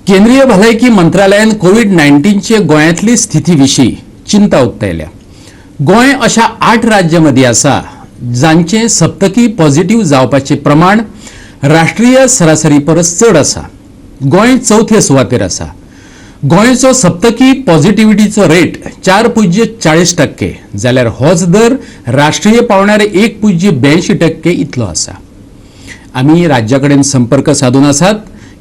केंद्रीय भलायकी मंत्रालयान कोवीड 19चे गोंयांतली स्थिती विशीं चिंता उक्तायल्या. गोंय अशा 8 राज्यां मदीं आसा जांचे सप्तकी पॉझिटिव्ह जावपाचें प्रमाण राष्ट्रीय सरासरी परस चड आसा. गोंय चवथे सुवातेर आसा. गोंयचो सप्तकी पॉझिटिव्हिटीचो रेट 4.40% जाल्यार होच दर राष्ट्रीय पावंड्यार 1.82% इतलो आसा. आमी राज्या कडेन संपर्क साधून आसात,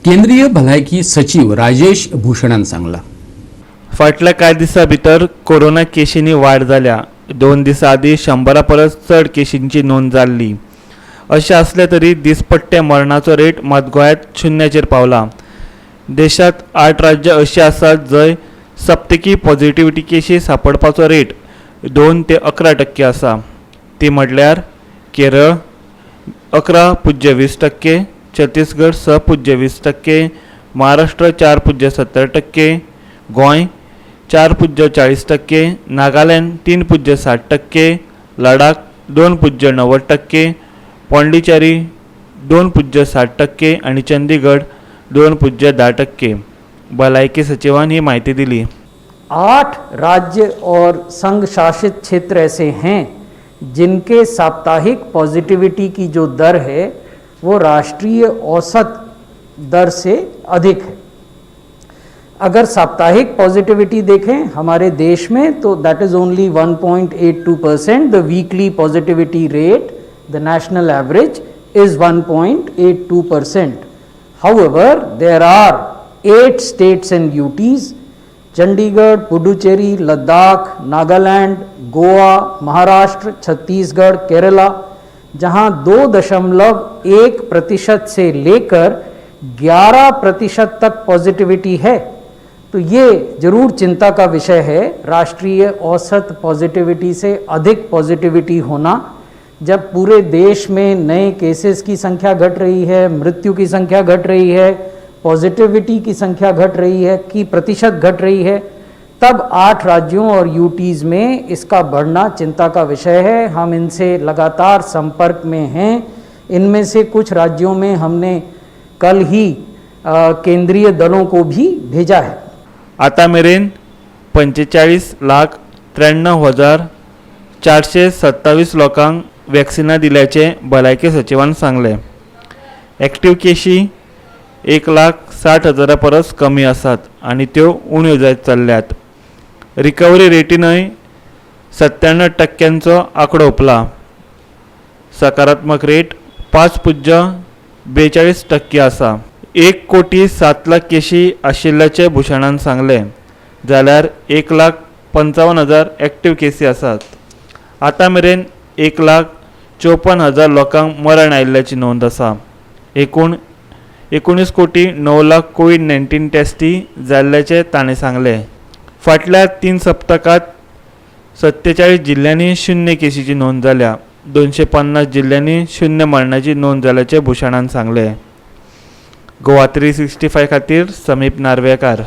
केंद्रीय भलायकी सचीव राजेश भूषणान सांगला. फाटल्या कांय दिसां भितर कोरोना केशींनी वाड जाल्या. 2 दिसां आदीं 100 परस चड केशींची नोंद जाल्ली. अशें आसलें तरी दिसपट्टे मरणाचो रेट मात गोंयांत शुन्याचेर पावला. देशांत 8 राज्यां अशीं आसात जंय सप्तकी पॉझिटिव्हिटी केशी सांपडपाचो रेट 2 ते 11% आसा. ती म्हणल्यार केरळ 11.20%, छत्तीसगड 6.20%, महाराष्ट्र 4.70%, गोंय 4.40%, नागालँड 3.60%, लडाख 2.90%, पॉंडिचेरी 2.60% आनी चंदीगड 2.10%. भलायकी सचिवान ही म्हायती दिली. 8 राज्य और संघ शासित क्षेत्र ऐसे हैं जिनके साप्ताहिक पॉजिटिविटी की जो दर है वो राष्ट्रीय औसत दर से अधिक है. अगर साप्ताहिक पॉजिटिविटी देखें हमारे देश में तो that is only 1.82%. The weekly positivity rate, the national average is 1.82%. However, there are 8 states and UTs, Chandigarh, Puducherry, Ladakh, Nagaland, Goa, Maharashtra, Chhattisgarh, Kerala, जहां 2.1% से लेकर 11% तक पॉजिटिविटी है. तो ये जरूर चिंता का विषय है, राष्ट्रीय औसत पॉजिटिविटी से अधिक पॉजिटिविटी होना, जब पूरे देश में नए केसेस की संख्या घट रही है, मृत्यु की संख्या घट रही है, पॉजिटिविटी की संख्या घट रही है, की प्रतिशत घट रही है, तब 8 राज्यों और यूटीज़ में इसका बढ़ना चिंता का विषय है. हम इनसे लगातार संपर्क में हैं. इनमें से कुछ राज्यों में हमने कल ही केंद्रीय दलों को भी भेजा है. आतां मेरेन 45,93,427 लोकांक वॅक्सिनां दिल्याचें भलायकी सचिवान सांगलें. एक्टीव केशी 1,60,000 परस कमी आसात आनी त्यो उण्यो जायत चल्ल्यात. रिकवरी रेटीनय 97%चो आंकडो हुपला. सकारात्मक रेट 5.42% आसा. 1 कोटी 7 लाख केशी आशिल्ल्याचें भूषणान सांगलें, जाल्यार 1,55,000 एक्टीव केसी आसात. आतां मेरेन 1,54,000 लोकांक मरण आयिल्ल्याची नोंद आसा. एकूण 19 कोटी 9 लाख कोवीड 19 टेस्टी जाल्ल्याचें ताणें सांगलें. फाटल्या 3 सप्तकांत 47 जिल्ल्यांनी शुन्य केशीची नोंद जाल्या. 250 जिल्ल्यांनी शुन्य मरणाची नोंद जाल्याचें भूषणान सांगलें. गोवा 365 खातीर समीप नार्वेकार.